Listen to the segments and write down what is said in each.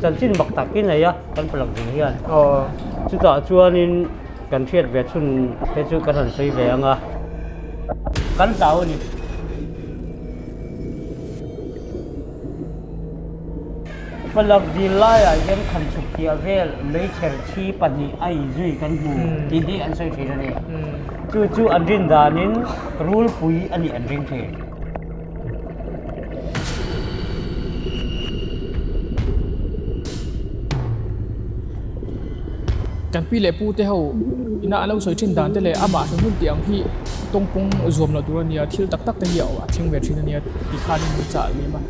Chanchin mak tak i nei a kan palak ding hian. Chutah chuanin kan hriat ve chhun te chu kan han sawi ve ang a. Kan hlau a ni. Palak dil laiah hian khan chhuk piah vel meichher thi pahnih a inzui kan hmu tih hi an sawi thin a ni. Chu chu an rin danin rulpui a nih an ring thin. Kan pi leh pu te ho ina an lo sawi thin dan te leh amah hrim hrim tih ang hi tawngpawng zuam loh tur a nia, thil tak tak te hi a thleng ve thin a nia tih khanin min chah lem a.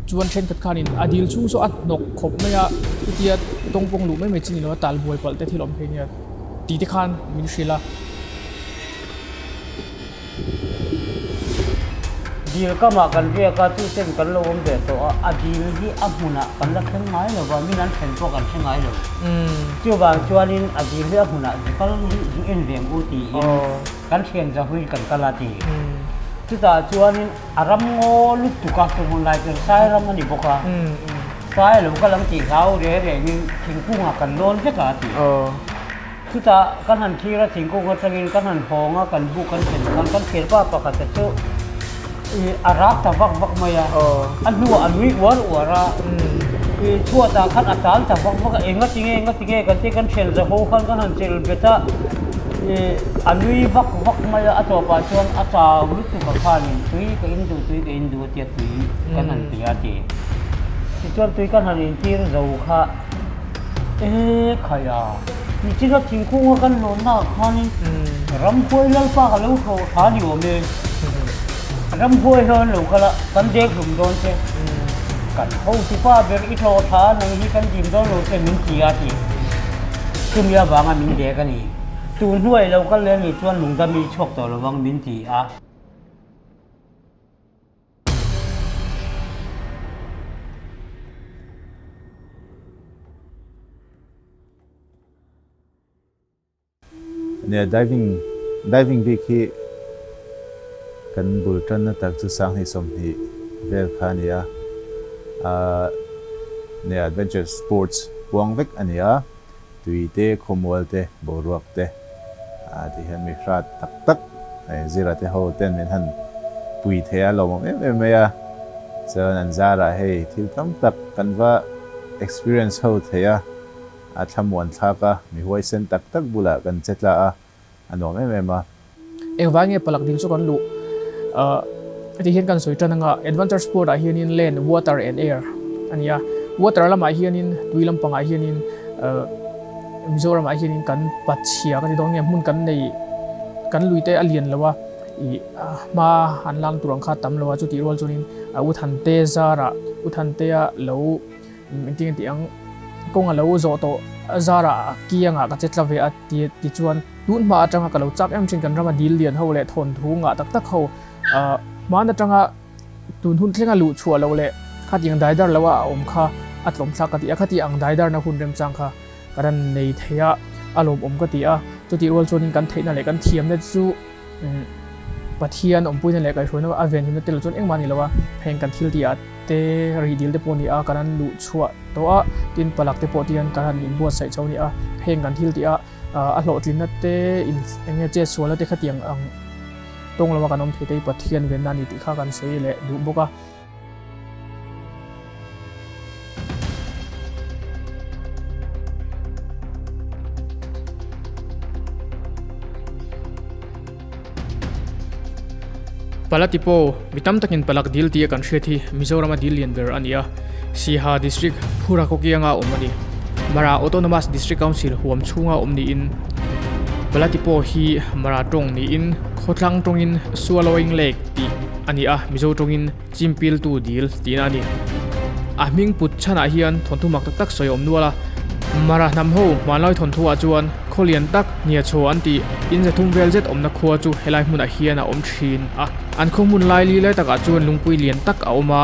Chuan thenkhat khanin a dil chhung saw a hnawk khawp mai a, chutia tawngpawng luh mai mai chi ni lo a tal buai palh te thil awm thei nia tih te khan min hrilh a. Dil kamah kan riak a, chu ten kan lo awm ve tawh a, a dil hi a hmunah kan la thleng ngai lo va, min an thlen pawh kan hre ngai lo. Chuvang chuanin a dil hi a hmunah zu kal zu en ve ang u tiin kan thian zahuin kan kal a ti. Chutah chuanin a ram ngaw lutuk a, chawhmun lai chuan sai ram a ni bawk a, sai a lo kal ang tih hlau re rengin thingkungah kan lawn vek a a ti. Chutah kan han thlir a, thingkung atangin kan han hawng a, kan buk kan thlen khan kan thianpa pakhata chu ih a rak ta vak vak mai a, a hnuah a nui uar uar a, ih chhuatah khan a tal ta vak vak a, enga tinge enga tinge kan tih kan thian zaho khan kan han chelh bet a, ih a nui vak vak mai a, a tawpah chuan a chau lutuk a khanin tui ka in duh tui ka in duh a tia tui kan han ti a ti. Tichuan tui kan han intir zo kha. E khai a, nichina thingkung a kan lawnna ah khanin ramhuai lalpa ka lo thlawh tha ni awm e. Ramhuai hian lo kal a, kan dek hlum dawn che. Kan hotupa ber i tlawh tha nang hi kan dim dawn lo che min ti a ti. Chumi avanga min dek a ni. Tun hnuai lo kal leh ni chuan lungdam i chhuak tawh lovang min ti a. Nia diving diving bik hi kan bul tanna tak chu sanghnih sawmhnih vel kha a ni a ahh nia adventure sports puang vek a ni a tui te khawmual te boruak te ah ti hian mi hrat tak tak zira te ho ten min han pui thei a lawmawm em em mai a chuan an zarah hei thil tam tak kan va experience ho thei a a thlamuan thlak a mi huaisen tak tak bulah kan che tla a a nuam em em a. Engvai nge palak dil chu kan luh heti hian kan sawi tan anga adventure sport ah hianin land, water and air a ni a, water lamah hianin tui lampangah hianin Mizoram ah hianin kan pachhia ka ti dawn nge hmun kan nei kan lui te a lian lo a ih hma an lang tur ang kha a tam lo a chutih rual chuanin U Thante zarah U Thantea lo Engtin nge tih ang kawng a lo zawh tawh zarah a kiangah ka che tla ve a ti tichuan tun hma atanga ka lo chak em thin kan rama dil lian ho leh thawnthu ngah tak tak ho hman atanga tun hun thlenga luh chhuah loh leh khatiang daidar lo a awm kha a tlawm thlak ka ti a khati ang daidar na hun remchang kha ka ran nei thei a a lawmawm ka ti a chutih rual chuanin kan theihna leh kan thiamna chu Pathian awmpuina leh kaihhruaina a venhimna tel chuan engmah a ni lo a, heng kan thil tih ah te rih dil te pawh a ni a, kan han luh chhuah tawh a, tin palak te pawh tihian kan han inbuatsaih chho a ni a, heng kan thil tih ah a hlawhtlinna te in eng nge chetsualna te khatiang ang tawng lo a kan awm thei te hi Pathian venna a ni tih kha kan sawi leh duh bawk a. Palatipo, mi tam takin Palak dil tia kan hriat hi Mizorama dil lian ber a ni a, Siaha District, Phura Kawkianga awm a ni. Mara Autonomous District Council huam chhunga awm niin Palatipo hi Mara tawng niin khawthlang tawngin Swallowing Lake tih a ni a, Mizo tawngin Chimpiltu dil tihna a ni. A hming put chhanah hian thawnthu mak tak tak sawi a awm nual a. Mara hnam ho hmanlai thawnthuah chuan khaw lian tak Hniachhaw an tih in zathum vel zet awmna khua chu helai hmunah hian a awm thin a. An khaw hmun lai li lai takah chuan lungpui lian tak a awm a,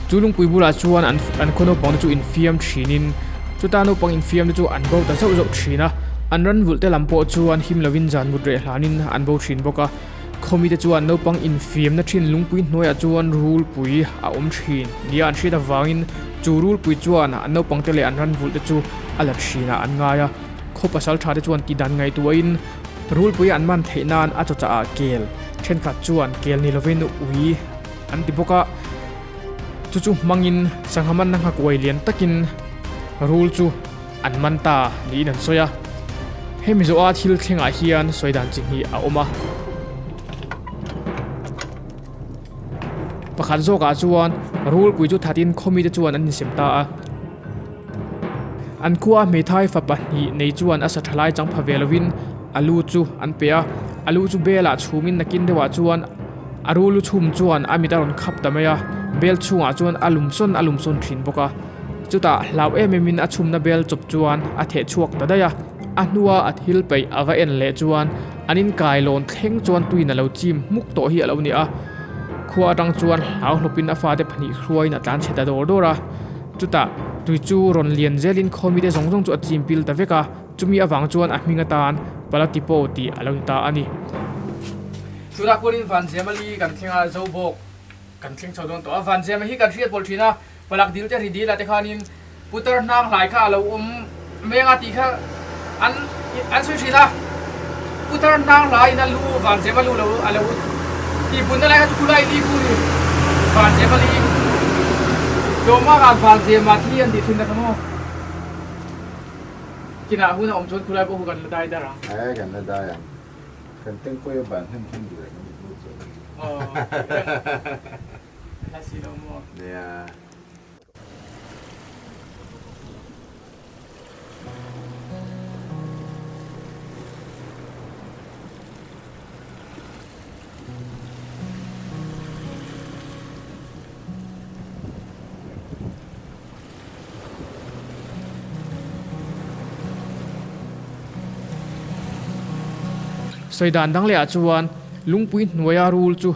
chu lungpui bulah chuan an an khaw naupangte chu infiam thinin. Chuta naupang infiamte chu an bo ta zauh zauh thin a, an ran vulhte lam pawh chuan him lovin zan mut reh hlanin an bo thin bawk a. Khawmite chuan naupang infiamna thin lungpui hnuaiah chuan rulpui a awm thin nia an hriat avangin chu rulpui chuan an naupangte leh an ran vulhte chu a la thinah an ngai a. Khaw pasal thate chuan tidan ngaihtuahin rulpui an man theih nan a chawchah ah kel thenkhat chuan kel ni lovin ui an ti bawk a. Chu chu hmangin sangha manna nghakuai lian takin rul chu an man ta niin an sawi a. Hemi zawha thil thlengah hian sawi dan chi hnih a awm a. Pakhat zawkah chuan rulpui chu thatin khawmite chuan an insem ta a. An khua hmeithai fa pahnih nei chuan a sa thalai chang pha ve lovin a lu chu an pe a. A lu chu belah chhumin nakin deuhah chuan a ru lu chhum chuan a mit a rawn khap ta mai a, bel chhungah chuan a lum sawn a lum sawn thin bawk a. Chutah hlau em emin a chhumna bel chawp chuan a theh chhuak ta daih a, a hnua a thil peih a va en leh chuan an inkai lawn thleng chuan tuin a lo chim hmuk tawh hi a lo ni a. Khua atang chuan hlau hlawpin a fate pahnih hruaiin a tlan chhe ta dawr dawr a. Chutah tui chu rawn lian zelin khawmite zawng zawng chu a chim pil ta vek a, chumi avang chuan a hming atan Palatipo tih a lo ni ta a ni. Tunah khuanin Vanzemali kan thleng a, Zobawk kan thleng chho dawn tawh a. Vanzema hi kan hriat pawlh thin a, Palak dil te ri dil ah te khanin putar hnang hlai kha a lo awm meng a tih kha an an sawi thin a. Putar hnang hlai in a lu Vanzema lu lo a lo tih bunna lai kha chu khulai li khu ni Vanzema li tlawma khan Vanzema thi an tih thin na kha maw. Kinah hun a awm chuan khulai pawh khu kan la dai dar ang. Ae kan la dai ang. Kan tengkawi a ban hnem hnem duh reng a ni hnu chu. Aw. La si lo maw? Nia. Sawi dan dang leh ah chuan lungpui hnuaia rul chu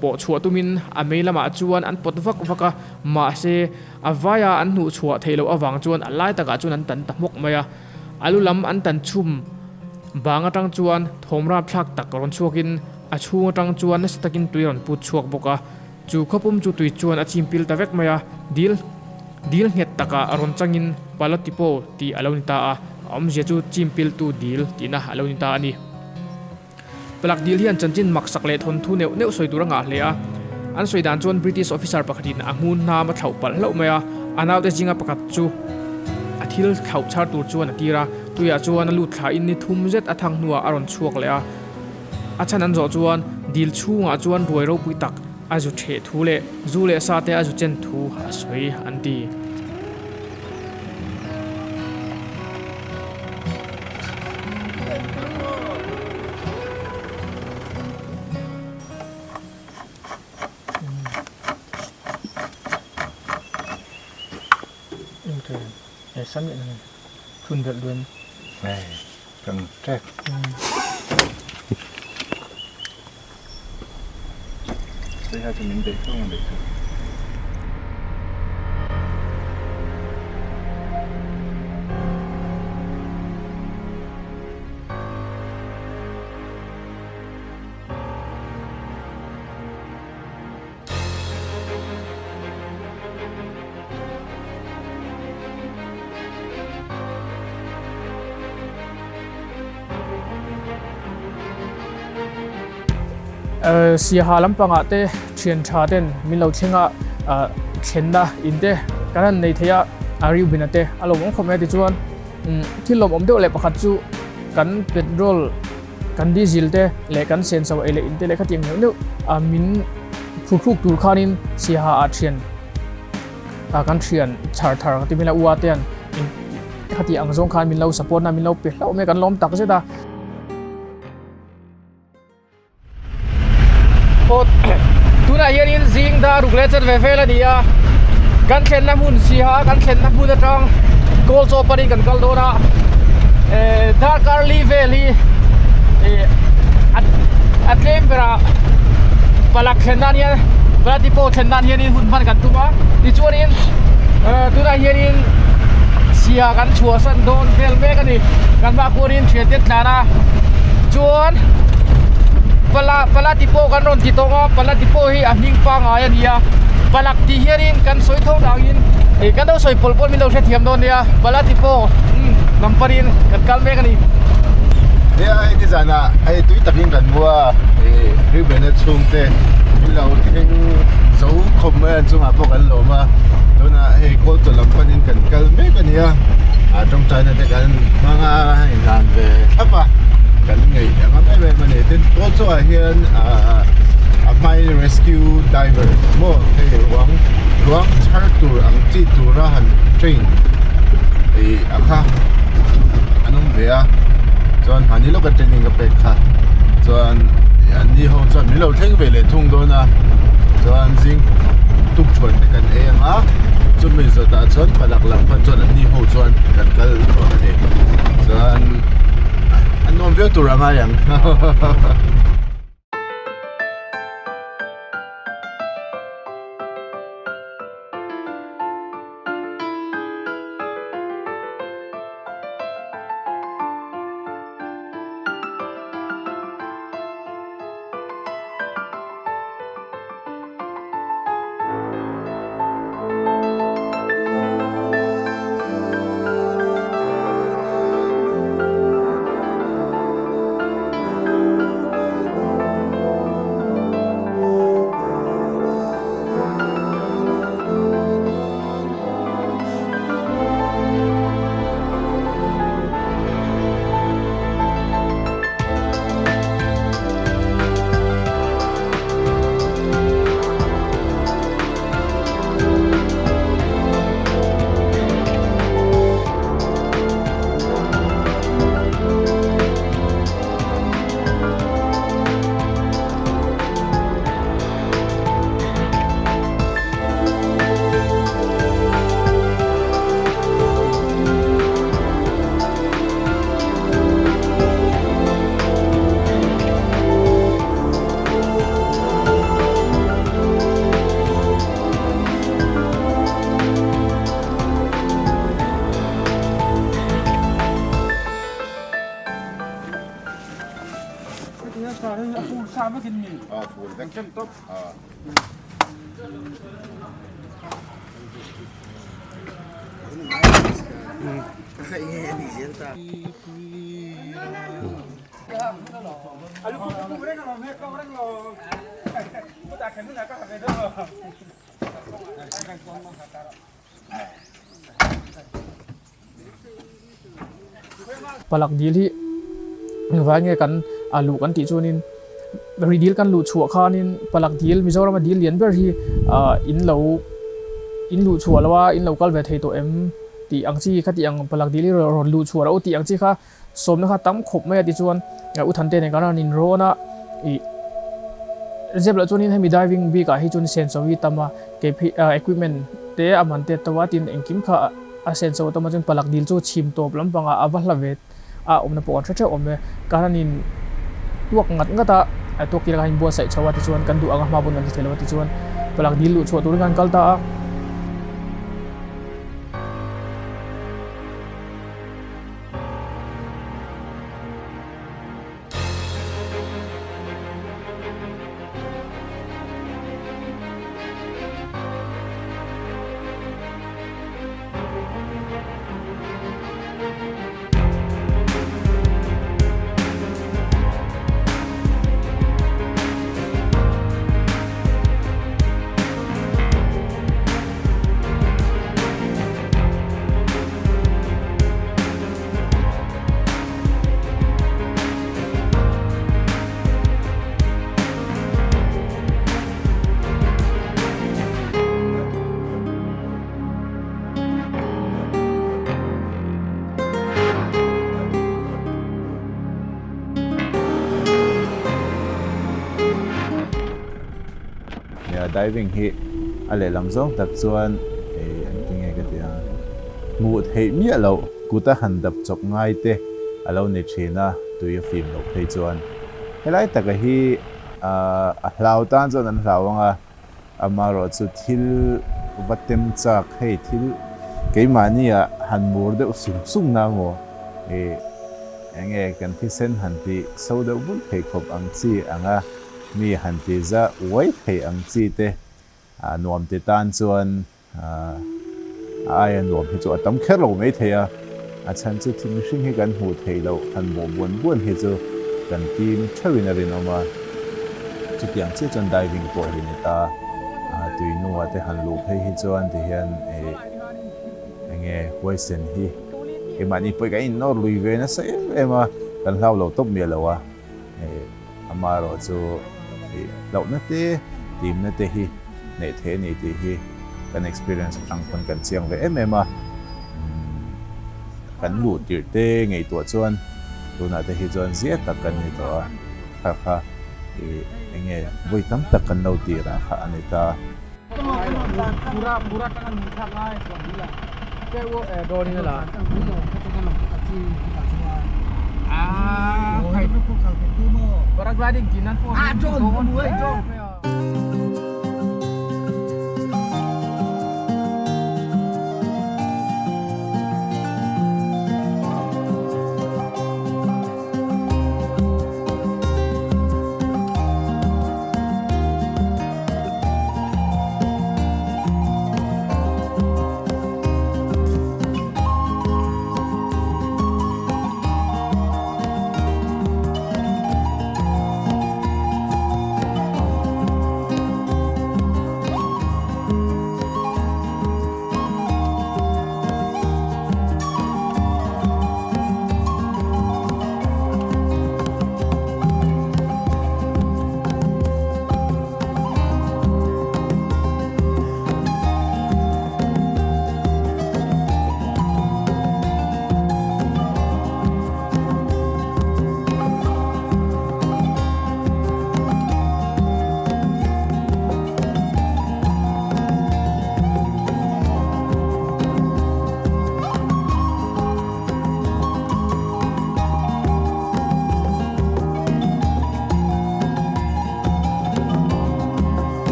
pawh chhuah tumin a mei lamah chuan an pawt vak vak a, mahse a vaia an hnuh chhuah theih loh avang chuan a lai takah chuan an tan ta hmawk mai a, a lu lam an tan chhum bang atang chuan thawm rapthlak tak rawn chhuakin a chhung atang chuan nasa takin tui rawn put chhuak bawk a. Chu khawpum chu tui chuan a chim pil ta vek mai a, dil dil nghet takah a rawn changin Palotipo tih a lo ni ta a, a awmzia chu chim piltu dil tihna a lo ni ta a ni. Palak dil hian chanchin maksak leh thawnthu neuh neuh sawi tur a ngah hle a, an sawi dan chuan British officer pakhatin a hmun hnam a thlauh palh hlauh mai a, a naute zinga pakhat chu a thil thlauh chhar tur chuan a tir a, tuiah chuan a lut thlain ni thum zet a thang hnuah a rawn chhuak leh a. A chhan an zawh chuan dil chhungah chuan ruai ropui tak a zu theh thu leh zu leh sa te a zu chen thu a sawi an ti. Kan trek. Sei ha chu min beih fo ang beih chu. Siaha lampangah te thian tha ten min lo thleng a thlenna in te kan han nei thei a a riubina te a lo awm khawp mai a tichuan thil lawmawm deuh leh pakhat chu kan petrol kan diesel te leh kan senso ei leh in te leh khatiang neuh neuh min phurhruk tur khanin Siaha ah thian kan thian chhar thar ka ti mai la ua te an khati ang zawng khan min lo support na min lo pe hlauh mai kan lawm tak zet a. Aw tunah hianin zing dar ruk leh chet ve vel a ni a kan thlenna hmun Siaha kan thlenna hmun atang kawl chaw panin kan kal dawn a eh darkar li vel hi eh a tlem berah palak thlen nan hian palak depot thlen nan hianin hun hman kan tum a tichuanin eh tunah hianin. Siaha kan chhuahsan dawn vel mek a ni. Kan hma kurin thiante tlan a chuan pala pala ti pawh kan rawn ti tawng a pala ti pawh hi a hming pangai a ni a palak tih hianin kan sawi tho dangin ih kan lo sawi pawlh pawlh min lo hrethiam dawn nia pala ti pawh umm lam panin kan kal mek a ni. Nia hei nizanah hei tui takin kan hmu a ih Reuben-a chhungte min lo thleng zo khawp mai a chungah pawh kan lawm a tunah hei kawlchaw lam panin kan kal mek a ni a ah tawngtaina te kan hmang a hei hlan ve thlap a kan ngaih a ngam em em a ni tin kawlchaw ah hian ah a hmai rescue diver maw hei ruang ruang chhar tur ang chi tura han train ih a kha an awm ve a chuan mahni lawka training ka pek kha chuan an ni ho chuan min lo thleng ve leh thung dawn a chuan zing tuk thuan te kan ei ang a chumi zawtah chuan palak lam pan chuan an ni ho chuan kan kal dawn a ni chuan a nuam viau tur a ngai ang. Palak dil hi engvai nge kan a luh kan tih chuanin ri dil kan luh chhuah khanin palak dil Mizorama dil lian ber hi in lo in luh chhuah lo a in lo kal ve thei tawh em tih ang chi kha tih ang palak dil hi rawn luh chhuah loh tih ang chi kha Sawmna kha tam khawp mai a ti chuan U Thante nen kan rawn inrawn a, ih zep loh chuanin hemi diving bikah hi chuan senso hi tam a, kei phei equipment te a man te to a tin engkim kha a senso a tam a chuan palak dil chu chhim tawp lampangah a va hla ve a awmna pawh kan hre theuh awm e. Ka rawn in tuak ngat ngat a, tuak tir khan inbuatsaih chho a tichuan kan duh anga hma pawn kan ti thei lo a tichuan palak dil luh chhuah turin kan kal ta a. Nia diving hi a lehlam zawng tak chuan ei an ti nge ka ti ang hmuh theih miah loh kut a han dap chawp ngai te a lo ni thin a tui a fim loh phei chuan helai taka hi a hlau tan chuan an hlau ang a amaherawhchu thil va tem chak hei thil Keimahnia han mur deuh sung sung na maw i enge kan thisen han ti so deuh bul thei khawp ang chi anga mi han ti za uai thei ang chi te nuam ti tan chuan A aia nuam hi chu a tam kher lo mai thei a, a chhan chu thil mihring hi kan hmuh theih loh han bawh buan buan hi chu kan team theuhin a rinawm a, chutiang chiah chuan diving pawh hi ni ta, tui nua te han luh phei hi chuan ti hian enge huaisen hi keimahni pawh hi kan innawr lui ve nasa em em a, kan hlau lo tawp miah lo a, Amaherawh chu hlauhna te, timna te hi neih theih a ni tih hi kan experience atang pawn kan chiang ve em em a. Kan luh tirh te ngaihtuah chuan tunah te hi chuan zia tak kan ni tawh a, kha kha eng nge vawi tam tak kan lo tir ah kha a ni ta.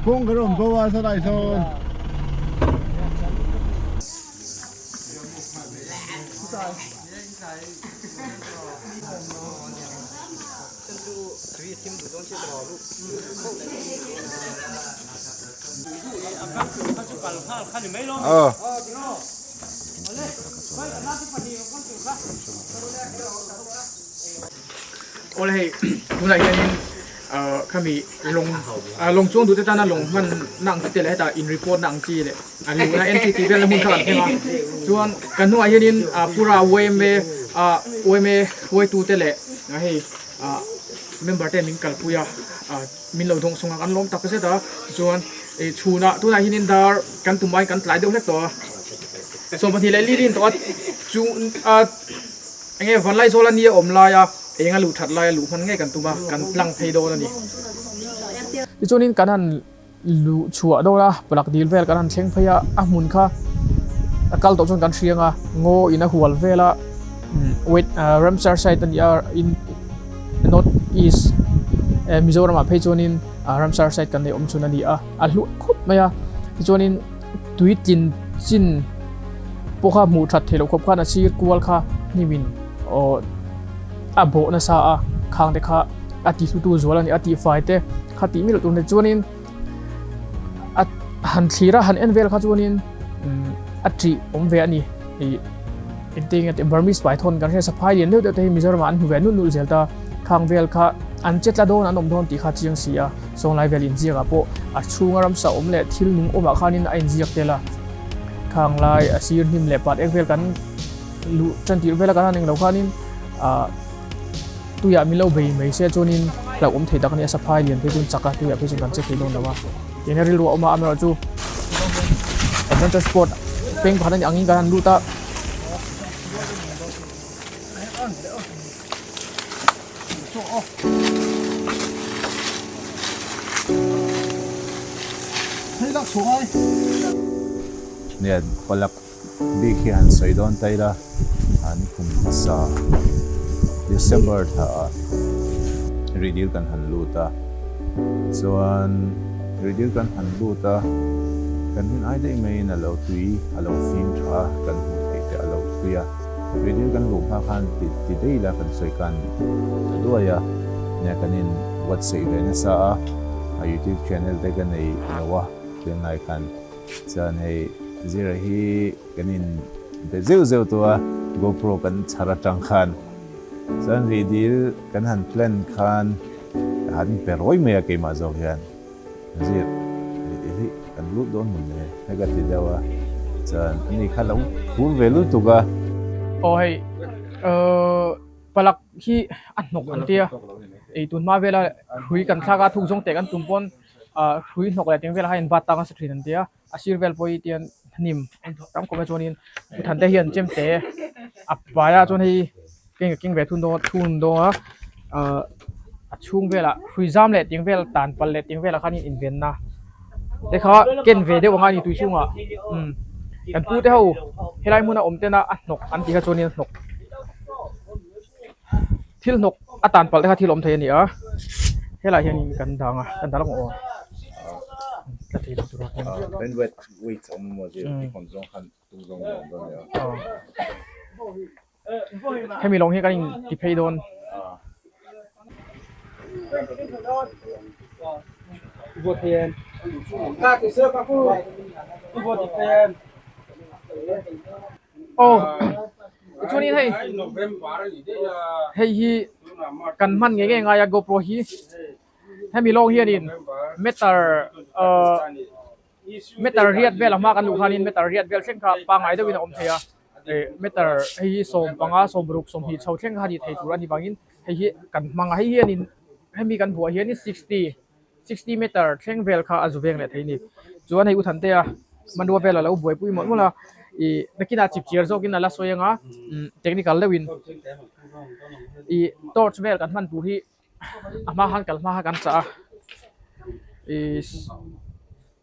Kawng kan awm bo a saw lai sawn. Awle hei tunah hianin khami lawng lawng chuang duhte tana lawng hman na ang chi te leh hetah in report na ang chi leh a luhna entry tih velna hmun kha kan thleng a chuan kan hnungah hianin pura yma yma hruaitute leh hei member te min kalpui a min lo dawng sung a kan lawm tak zet a chuan chhunah tunah hianin dar kan tum aiin kan tlai deuh hlek tawh a 22 leh li rin tawh a chu Enge Vanlaizawl a nia awm laia eng a luh that laia luh hman ngei kan tum a, kan tlang phei dawn a ni. Tichuanin kan han luh chhuah dawn a, palak dil vel kan han thleng phei a, a hmun kha a kal tawh chuan kan hriang a, ngaw in a hual vel a, wait Ramsar site a ni a, in North East Mizoram ah phei chuanin Ramsar site kan nei awm chhun a ni a, a hluah khawp mai a, tichuanin tui tlin chin pawh kha hmuh that theih loh khawp khan a sir kual kha hnimin aw a bawh nasa a khang te kha a ti hlutu zual a ni a tihfai te kha tih mil tur ni chuanin a han thlir a han en vel kha chuanin a ṭih awm ve a ni ih engtin nge tih Burmese Python kan hria saphai lian deuh deuh te hi Mizoram ah an hmu ve nulh nulh zel ta khang vel kha an che tla dawn an awm dawn tih kha chiang si a. Sawnglai vel inziak ah pawh a chhunga ramsa awm leh thil nung awmah khanin a inziak tel a, khang lai a sir hnim leh pat ek vel kan luh tan tirh vel a kan han englo khanin ah tuiah min lo bei mai se chuanin hlauhawm thei tak a ni a, saphai lian phei chuan chak a tuiah phei chuan kan che thei dawn lo a, tiang hian rilru a awm a, amaherawhchu adventure sport. peng pakhat a nih angin kan han lut a. Nia palak bik hi han sawi dawn ta ila an kum hmasa December thla ah Rihdil kan han lut a chuan Rihdil kan han lut a kan hin ai daih maiin a lo tui a lo fim tha a kan hmuh theih te a lo thui a. Rihdil kan luh hma khan ti ti daih ila kan sawi kan ta duai a nia kan in buatsaih ve nasa a a youtube channel te ka nei lo a tunlai khan chuan hei zira hi kan in be zeuh zeuh tawh a gopro kan chhar atang khan chuan rihdil kan han plan khan ka han pe rawi mai a keimah zawk hian. Zir rihdil hi kan lut dawn mun le hei ka ti deuh a chuan ani kha lo phur ve lutuk a. Aw hei palak hi a hnawk an tia ei tun hma vela hrui kan thlak a thuk zawng teh kan tum pawn hrui hnawk leh teng velah khan in bat tak a sa thin an tia a sir vel pawh hi tian hnim tam khawp mai chuanin thante te hian chemte a pai a chuan hei keng a keng ve thun dawn thun dawn a ahh a chhung velah hrui zam leh teng vel tan palh leh teng velah khan invenna te kha ken ve deuh ang a ni tui chhungah umm kan pu te ho helai hmuna awm tena a hnawk an tih kha chuanin a hnawk thil hnawk a tan palh te kha thil awm thei a ni a helaiah hianin kan dang a kan dah lawk ang aw tla thei lo tur a hemi lawng hi kan in ti phei dawn. Aw chuanin hei hei hi kan hman ngei ngei ngai a gopro hi hemi lawng hianin meter ahh meter riat vel a hma kan luh khanin meter riat vel thleng kha pangngai deuhin a awm thei a ih meter hei hi 15 60 20 chho thleng kha a ni thei tur a ni vangin hei hi kan hmang a hei hianin hemi kan buah hianin 60 60 meter thleng vel kha a zu veng leh thei a ni chuan hei u Thantea hmanrua vel a lo buaipui mawlh mawlh a ih nakinah chip chiar zawkin a la sawi ang a technical deuhin ih torch vel kan hman tur hi a hma khan kal hma kha kan chah a ih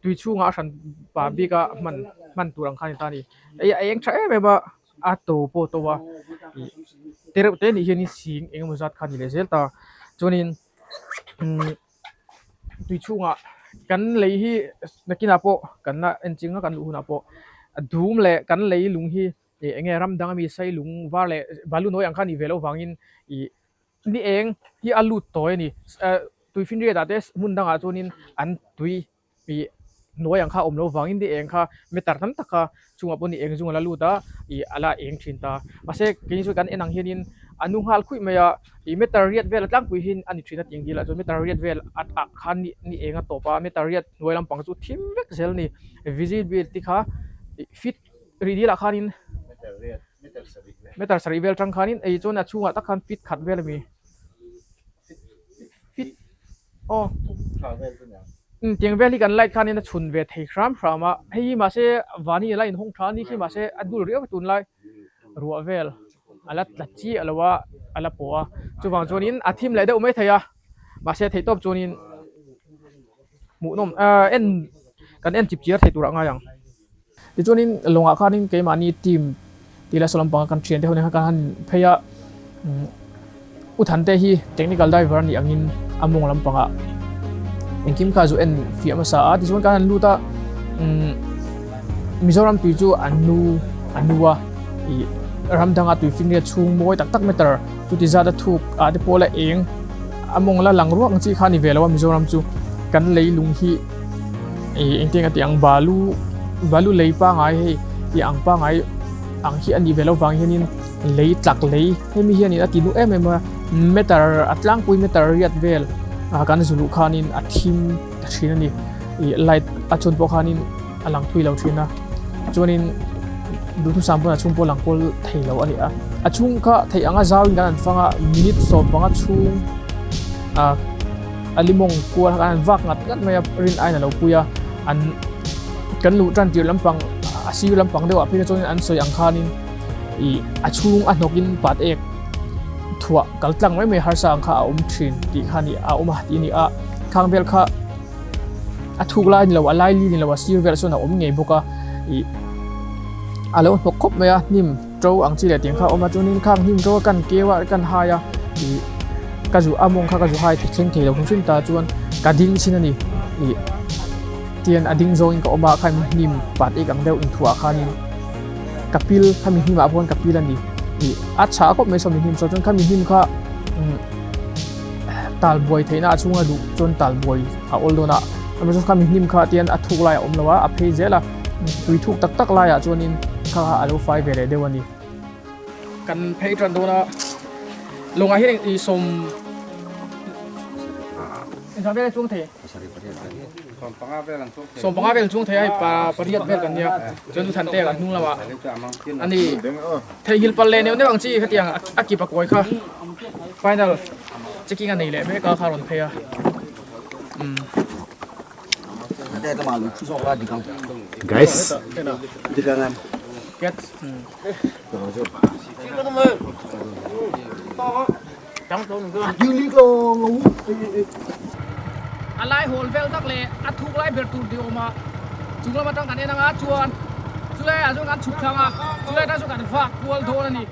tui chhungah a hran pa bik a hman hman tur ang kha a ni ta a ni hei a eng tha em em a a to pawh a to a ih te reuh te nih hianin sing eng emaw zat kha a ni leh zel ta chuanin tui chhungah kan lei hi nakinah pawh kan la en ching a kan luh hunah pawh a dum leh kan lei lung hi ih eng nge ram dang ami sai lung var leh balu nawi ang kha a nih ve loh vangin ih ni eng hi a lut tawi a ni tuifinriat ah te hmun dangah chuanin an tui ih hnuai ang kha a awm loh vangin ni eng kha meter tam tak kha chungah pawh ni eng zung a la lut a ih a la eng thin ta mahse keini chu kan en ang hianin a nu nghal khuih mai a ih meter riat vel a tlangpui hi a ni thin a tih ang dil ah chuan meter riat vel a ah khan ni ni eng a tawp a meter riat hnuai lampang chu thim vek zel a ni visibility kha ih fit rih dil ah khanin meter sarih vel tang khanin ei chuan a chhungah tak khan fit khat vel a mi fit aw tiang vel hi kan light khanin a chhun ve thei hram hram a hei hi mahse vani a la inhawng tha a ni khi mahse a dul riau tunlai ruah vel a la tla chiah lo a a la pawh a chuvang chuanin a thim leh deuh mai thei a mahse theih tawp chuanin hmuhnawm ahh en kan en chip chiar thei turah a ngai ang. Tichuanin lawngah khanin keimahni team tih leh saw lampanga kan thiante ho nen khan kan han phei a, U Thante hi technical diver a nih angin a mawng lampangah engkim kha zu en fiah hmasa a, tichuan kan han lut a, Mizoram tui chu an nu a nu a, ih ram danga tui finriat chhung mawi tak tak meter chuti zat a thuk ah te pawh la eng a mawng la lang ruak ang chi kha a ni ve lo a Mizoram chu kan leilung hi. Ih engtiang a tih ang balu balu lei pangai hei tih ang pangai ang hi a nih ve loh vang hianin lei tlak lei hemi hianin a ti duh em em a meter a tlangpui meter riat vel ah kan zu luh khanin a thim ta thin a ni ih light a chhun pawh khanin a lang thui lo thin a chuanin duhthusam pawn a chhung pawh lang kawl thei lo a ni a a chhung kha theih anga zauin kan han fang a minute 15 chhung ah. A limawng kual khan an vak ngat ngat mai a rin aiin a lo pui a an kan luh tan tir lampang a sir lampang deuhah phei chuan an sawi ang khanin ih a chhung a hnawkin pat ek thuah kal tlang mai mai harsa ang kha a awm thin tih kha ni a awm a tih a ni a khang vel kha a thuk lai ni lo a lai li ni lo a sir velah chuan a awm ngei bawk a ih a lo hnawk khawp mai a hnim to ang chi leh tiang kha a awm a chuanin khang hnim to a kan keu a kan hai a ih ka zu a mawng kha ka zu hai thleng thei lo hrim hrim ta chuan ka ding chin a ni ih tian a ding zawngin ka awm a khami hnim pat ek ang deuh inthuah khanin ka pil khami hnimah pawh ka pil a ni ih a chhah khawp mai sawmi hnim saw chuan khami hnim kha umm tal buai theihna a chhunga duh chuan tal buai a awl dawn a amaherawhchu khami hnim kha tian a thuk lai a awm lo a a phei zel a tui thuk tak tak laiah chuanin kha kha a lo fai ve leh deuh a ni. Kan phei tan dawn a lawngah hian ih sawm engzah vel a chuang thei 15 vel chuang thei a hei pa pariat vel kan nia chuan chu Thantea kan hnung lamah a ni theihnghilh palh leh neuh neuh ang chi khatiang a kip a kawi kha final checking a nei leh mek a kha a rawn phei a umm. Guys. A lai hawl vel tak leh a thuk lai ber tur tih a awm a, chung lam atang kan en anga chuan chulaiah chuan kan chhuk thlang a, chulai atang chuan kan vak kual dawn a ni.